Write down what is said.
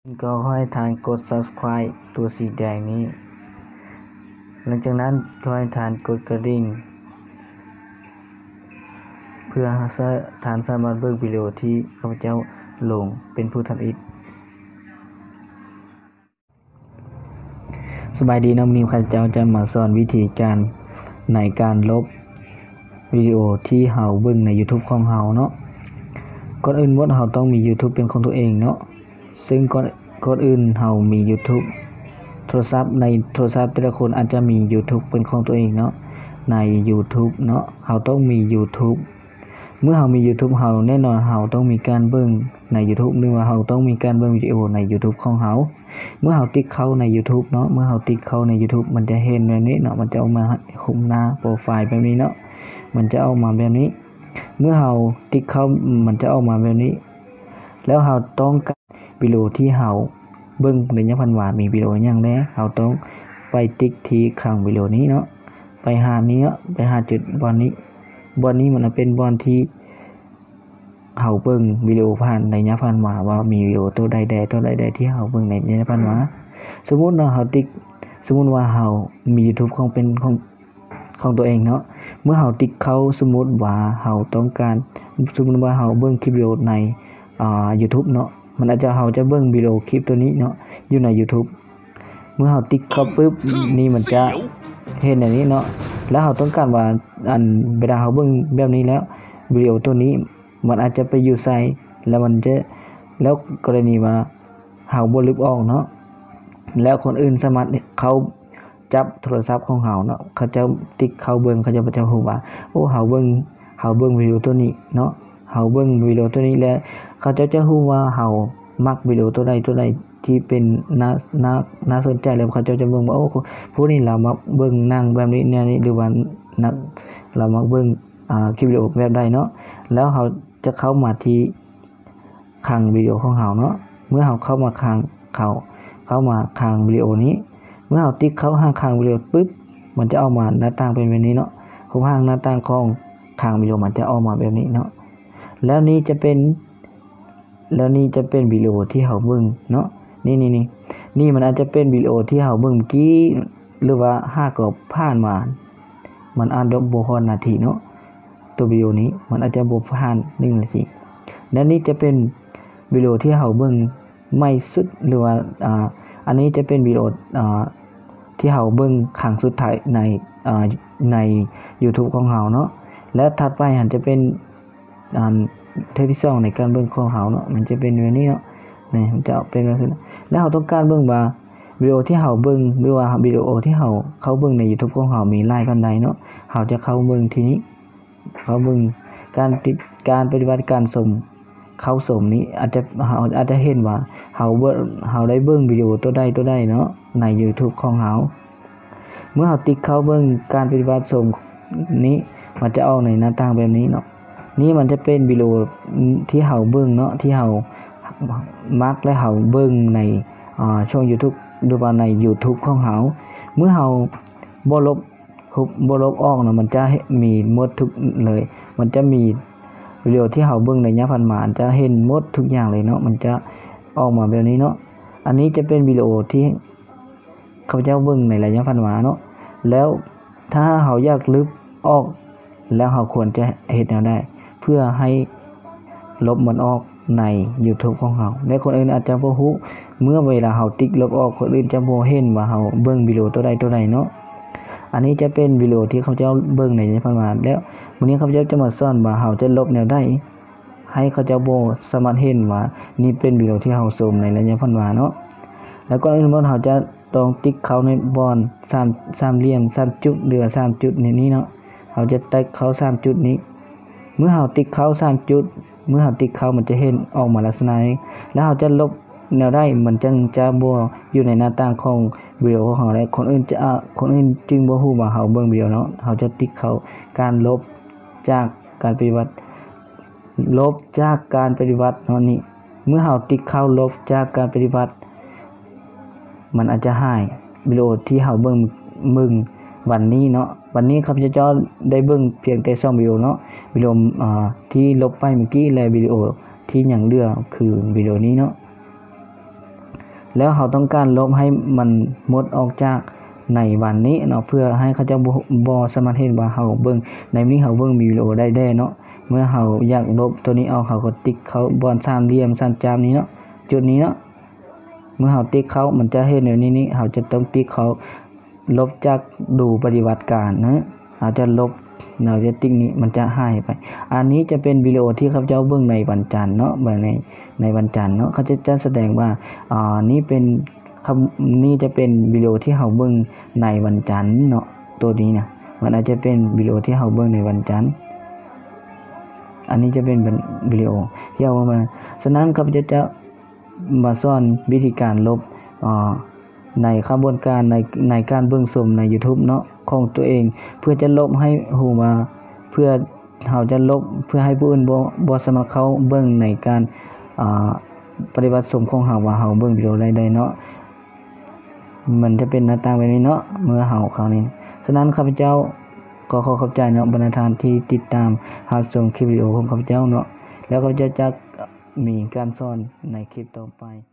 ກໍຂໍໃຫ້ທ່ານກົດ Subscribe ຕົວສີແດງນີ້. ຫຼັງຈາກນັ້ນ ຂໍໃຫ້ທ່ານກົດກະດິ່ງ ເພື່ອສະ ທ່ານສາມາດເບິ່ງວິດີໂອທີ່ຂ້າພະເຈົ້າລົງເປັນຜູ້ທຳອິດ. ສະບາຍດີເນາະ, ມື້ນີ້ຂ້າພະເຈົ້າຈະມາສອນວິທີການໃນການລົບວິດີໂອທີ່ເຮົາເບິ່ງໃນ YouTube ຂອງເຮົາເນາະ. ກ່ອນອື່ນໝົດເຮົາຕ້ອງມີ YouTube ເປັນຂອງຕົວເອງເນາະ. ເຊິ່ງກ່ອນ ກ່ອນອື່ນເຮົາມີ YouTube ໂທລະສັບ ໃນໂທລະສັບແຕ່ລະຄົນອາດຈະມີ YouTube ເປັນຂອງຕົວເອງເນາະ. ໃນ YouTube ເນາະ ເຮົາຕ້ອງມີ YouTube. ເມື່ອເຮົາມີ YouTube ເຮົາ ແນ່ນອນເຮົາຕ້ອງມີການເບິ່ງໃນ YouTube ຫຼືວ່າເຮົາຕ້ອງມີການເບິ່ງວິດີໂອໃນ YouTube ຂອງເຮົາ. ເມື່ອເຮົາຕິກເຂົ້າໃນ YouTube ເນາະ, ເມື່ອເຮົາຕິກເຂົ້າໃນ YouTube ມັນຈະເຫັນແບບນີ້ເນາະ, ມັນຈະອອກມາຮູບໜ້າໂປຣໄຟແບບນີ້ເນາະ, ມັນຈະອອກມາແບບນີ້. ເມື່ອເຮົາຕິກເຂົ້າ ມັນຈະອອກມາແບບນີ້. ແລ້ວເຮົາຕ້ອງການວິດີໂອທີ່ເຮົາເບິ່ງໄລຍະຜ່ານມາ ມີວິດີໂອຫຍັງແດ່, ເຮົາຕ້ອງໄປຕິກທີ່ຂ້າງວິດີໂອນີ້ເນາະ, ໄປຫານີ້ເນາະ, ໄປຫາຈຸດບ່ອນນີ້. ບ່ອນນີ້ມັນເປັນບ່ອນທີ່ເຮົາເບິ່ງວິດີໂອຜ່ານໄລຍະຜ່ານມາ ວ່າມີວິດີໂອໂຕໃດແດ່ ໂຕໃດແດ່ທີ່ເຮົາເບິ່ງໃນໄລຍະຜ່ານມາ. ສົມມຸດເນາະ ເຮົາຕິກ ສົມມຸດວ່າເຮົາມີ YouTube ຂອງເປັນຂອງ ຂອງຕົວເອງເນາະ. ເມື່ອເຮົາຕິກເຂົ້າ ສົມມຸດວ່າເຮົາຕ້ອງການ ສົມມຸດວ່າເຮົາເບິ່ງຄລິບວິດີໂອໃນ ອ່າ YouTube ເນາະ, ມັນອາດຈະ ເຮົາຈະເບິ່ງວິດີໂອຄລິບຕົວນີ້ເນາະ ຢູ່ໃນ YouTube. ເມື່ອເຮົາຕິກເຂົ້າປຶບ ນີ້ມັນຈະເຫັນແນວນີ້ເນາະ. ແລ້ວເຮົາຕ້ອງການວ່າ ອັນ ເວລາເຮົາເບິ່ງແບບນີ້ແລ້ວ ວິດີໂອຕົວນີ້ມັນອາດຈະໄປຢູ່ໃສ ແລ້ວມັນຈະ ແລ້ວກໍລະນີວ່າເຮົາບໍ່ລຶບອອກເນາະ ແລ້ວຄົນອື່ນສາມາດເຂົ້າ ຈັບໂທລະສັບຂອງເຮົາເນາະ, ເຂົາເຈົ້າຕິກເຂົ້າເບິ່ງ ເຂົາເຈົ້າຈະຮູ້ວ່າ ໂອ້ ເຮົາເບິ່ງ ເຮົາເບິ່ງວິດີໂອຕົວນີ້ເນາະ, ເຮົາເບິ່ງວິດີໂອຕົວນີ້ ແລະ ເຂົາເຈົ້າຈະຮູ້ວ່າເຮົາມັກວິດີໂອຕົວໃດຕົວໃດທີ່ເປັນໜ້າ ໜ້າ ໜ້າສົນໃຈ ແລ້ວເຂົາເຈົ້າຈະເບິ່ງວ່າ ໂອ້ ຜູ້ນີ້ລາວມັກເບິ່ງໜັງແບບນີ້ແນວນີ້ ຫຼືວ່າ ນະ ລາວມັກເບິ່ງ ອ່າ ຄລິບວິດີໂອແບບໃດເນາະ, ແລ້ວເຮົາຈະເຂົ້າມາທີ່ ຂ້າງວິດີໂອຂອງເຮົາເນາະ. ເມື່ອເຮົາເຂົ້າມາຂ້າງ ເຂົ້າ ເຂົ້າມາຂ້າງວິດີໂອນີ້ ເມື່ອເຮົາຕິກເຂົ້າຫາຂ້າງວິດີໂອປຶບ ມັນຈະອອກມາໜ້າຕ່າງເປັນແບບນີ້ເນາະ, ຮູບຮ່າງໜ້າຕ່າງຂອງຂ້າງວິດີໂອມັນຈະອອກມາແບບນີ້ເນາະ. ແລ້ວນີ້ຈະເປັນ ແລ້ວນີ້ຈະເປັນວິດີໂອທີ່ເຮົາເບິ່ງເນາະ, ນີ້ ນີ້ ນີ້ ນີ້ມັນອາດຈະເປັນວິດີໂອທີ່ເຮົາເບິ່ງເມື່ອກີ້ ຫຼືວ່າຫາກໍຜ່ານມາ ມັນອາດບໍ່ຮອດນາທີເນາະ. ຕົວວິດີໂອນີ້ມັນອາດຈະບໍ່ຜ່ານໜຶ່ງນາທີ. ແລະ ນີ້ຈະເປັນວິດີໂອທີ່ເຮົາເບິ່ງໃໝ່ສຸດ ຫຼືວ່າ ອ່າ ອັນນີ້ຈະເປັນວິດີໂອ ອ່າ ທີ່ເຮົາເບິ່ງຄັ້ງສຸດທ້າຍໃນ ອ່າ ໃນ YouTube ຂອງເຮົາເນາະ. ແລະ ຖັດໄປຫັ້ນຈະເປັນ ອັນ ເທື່ອທີສອງໃນການເບິ່ງຂອງເຮົາເນາະ, ມັນຈະເປັນແບບນີ້ເນາະ, ນີ້ ມັນຈະເປັນແບບນີ້. ແລະ ເຮົາຕ້ອງການເບິ່ງວ່າ ວິດີໂອທີ່ເຮົາເບິ່ງ ຫຼືວ່າວິດີໂອທີ່ເຮົາເຂົ້າເບິ່ງໃນ YouTube ຂອງເຮົາມີຫຼາຍປານໃດເນາະ, ເຮົາຈະເຂົ້າເບິ່ງທີ່ນີ້. ເຂົ້າເບິ່ງການຕິດ ການປະຕິບັດການຊົມ ເຂົ້າຊົມນີ້ ອາດຈະ ເຮົາອາດຈະເຫັນວ່າເຮົາເບິ່ງ ເຮົາໄດ້ເບິ່ງວິດີໂອຕົວໃດຕົວໃດເນາະ ໃນ YouTube ຂອງເຮົາ. ເມື່ອເຮົາຕິກເຂົ້າເບິ່ງການປະຕິບັດຊົມນີ້ ມັນຈະອອກໃນໜ້າຕ່າງແບບນີ້ເນາະ. ນີ້ມັນຈະເປັນວິດີໂອທີ່ເຮົາເບິ່ງເນາະ ທີ່ເຮົາມັກ ແລະ ເຮົາເບິ່ງໃນ ອ່າ ຊ່ອງ YouTube ຫຼືວ່າໃນ YouTube ຂອງເຮົາ. ເມື່ອເຮົາບໍ່ລົບ ຮູບ ບໍ່ລົບອອກເນາະ ມັນຈະມີໝົດທຸກເລີຍ, ມັນຈະມີວິດີໂອທີ່ເຮົາເບິ່ງໃນໄລຍະຜ່ານມາ ຈະເຫັນໝົດທຸກຢ່າງເລີຍເນາະ, ມັນຈະອອກມາແບບນີ້ເນາະ. ອັນນີ້ຈະເປັນວິດີໂອທີ່ຂ້າພະເຈົ້າເບິ່ງໃນໄລຍະຜ່ານມາເນາະ. ແລ້ວຖ້າເຮົາຢາກລຶບອອກ ແລ້ວເຮົາຄວນຈະເຮັດແນວໃດ ເພື່ອໃຫ້ລົບມັນອອກໃນ YouTube ຂອງເຮົາ ແລະ ຄົນອື່ນອາດຈະບໍ່ຮູ້ ເມື່ອເວລາເຮົາຕິກລົບອອກ ຄົນອື່ນຈະບໍ່ເຫັນວ່າເຮົາເບິ່ງວິດີໂອຕົວໃດຕົວໃດເນາະ. ອັນນີ້ຈະເປັນວິດີໂອທີ່ຂ້າພະເຈົ້າເບິ່ງໃນໄລຍະຜ່ານມາ ແລ້ວມື້ນີ້ຂ້າພະເຈົ້າຈະມາສອນວ່າເຮົາຈະລົບແນວໃດ ໃຫ້ເຂົາເຈົ້າບໍ່ສາມາດເຫັນວ່ານີ້ເປັນວິດີໂອທີ່ເຮົາຊົມໃນໄລຍະຜ່ານມາເນາະ. ແລ້ວກ່ອນອື່ນໝົດເຮົາຈະຕ້ອງຕິກເຂົ້າໃນບ່ອນສາມ ສາມຫຼ່ຽມ ສາມຈຸດ ຫຼືວ່າສາມຈຸດນີ້ເນາະ, ເຮົາຈະຕິກເຂົ້າສາມຈຸດນີ້. ເມື່ອເຮົາຕິກເຂົ້າສາມຈຸດ ເມື່ອເຮົາຕິກເຂົ້າມັນຈະເຫັນອອກມາລັກສະນະນີ້ ແລ້ວເຮົາຈະລົບແນວໃດມັນຈຶ່ງຈະບໍ່ຢູ່ໃນໜ້າຕ່າງຂອງວິດີໂອຂອງເຮົາ ແລະ ຄົນອື່ນຈະ ຄົນອື່ນຈຶ່ງບໍ່ຮູ້ວ່າເຮົາເບິ່ງວິດີໂອເນາະ. ເຮົາຈະຕິກເຂົ້າການລົບຈາກການປະຕິບັດ ລົບຈາກການປະຕິບັດເນາະນີ້. ເມື່ອເຮົາຕິກເຂົ້າລົບຈາກການປະຕິບັດ ມັນອາດຈະຫາຍ ວິດີໂອທີ່ເຮົາເບິ່ງ ເບິ່ງວັນນີ້ເນາະ. ວັນນີ້ຂ້າພະເຈົ້າໄດ້ເບິ່ງພຽງແຕ່ສອງວິດີໂອເນາະ, ວິດີໂອ ອ່າ ທີ່ລົບໄປເມື່ອກີ້ ແລະ ວິດີໂອທີ່ຍັງເຫຼືອຄືວິດີໂອນີ້ເນາະ. ແລ້ວເຮົາຕ້ອງການລົບໃຫ້ມັນໝົດອອກຈາກໃນວັນນີ້ເນາະ ເພື່ອໃຫ້ເຂົາເຈົ້າບໍ່ ບໍ່ສາມາດເຫັນວ່າເຮົາເບິ່ງ ໃນມື້ນີ້ເຮົາເບິ່ງວິດີໂອໄດ້ແດ່ເນາະ. ເມື່ອເຮົາຢາກລົບໂຕນີ້ອອກ ເຮົາກໍຕິກເຂົ້າບ່ອນສາມຫຼ່ຽມສາມຈ້ຳນີ້ເນາະ ຈຸດນີ້ເນາະ. ເມື່ອເຮົາຕິກເຂົ້າ ມັນຈະເຫັນແນວນີ້ນີ້ ເຮົາຈະຕ້ອງຕິກເຂົ້າ ລົບຈາກດູປະຕິບັດການເນາະ ເຮົາຈະລົບ ເຮົາຈະຕິກນີ້ ມັນຈະຫາຍໄປ. ອັນນີ້ຈະເປັນວິດີໂອທີ່ຂ້າພະເຈົ້າເບິ່ງໃນວັນຈັນເນາະ ໃນ ໃນວັນຈັນເນາະ ເຂົາຈະ ຈະສະແດງວ່າ ອາ ນີ້ເປັນ ຄຳ ນີ້ຈະເປັນວິດີໂອທີ່ເຮົາເບິ່ງໃນວັນຈັນເນາະ. ໂຕນີ້ນະ ມັນອາດຈະເປັນວິດີໂອທີ່ເຮົາເບິ່ງໃນວັນຈັນ ອັນນີ້ຈະເປັນ ເປັນວິດີໂອທີ່ເຮົາເບິ່ງ. ສະນັ້ນ ຂ້າພະເຈົ້າຈະມາສອນວິທີການລົບ ອາ ໃນຂະບວນການ ໃນ ໃນການເບິ່ງຊົມໃນ YouTube ເນາະ ຂອງຕົວເອງ ເພື່ອຈະລົບໃຫ້ຮູ້ວ່າ ເພື່ອເຮົາຈະລົບ ເພື່ອໃຫ້ຜູ້ອື່ນບໍ່ ບໍ່ສາມາດເຂົ້າເບິ່ງໃນການ ອາ ປະຕິບັດຊົມຂອງເຮົາ ວ່າເຮົາເບິ່ງວິດີໂອໃດໆເນາະ. ມັນຈະເປັນໜ້າຕ່າງແບບນີ້ເນາະ ເມື່ອເຮົາເຂົ້ານີ້. ສະນັ້ນ ຂ້າພະເຈົ້າກໍຂໍຂອບໃຈເນາະ ບັນດາທ່ານທີ່ຕິດຕາມຮັບຊົມຄລິບວິດີໂອຂອງຂ້າພະເຈົ້າເນາະ ແລ້ວຂ້າພະເຈົ້າຈະມີການສອນໃນຄລິບຕໍ່ໄປ.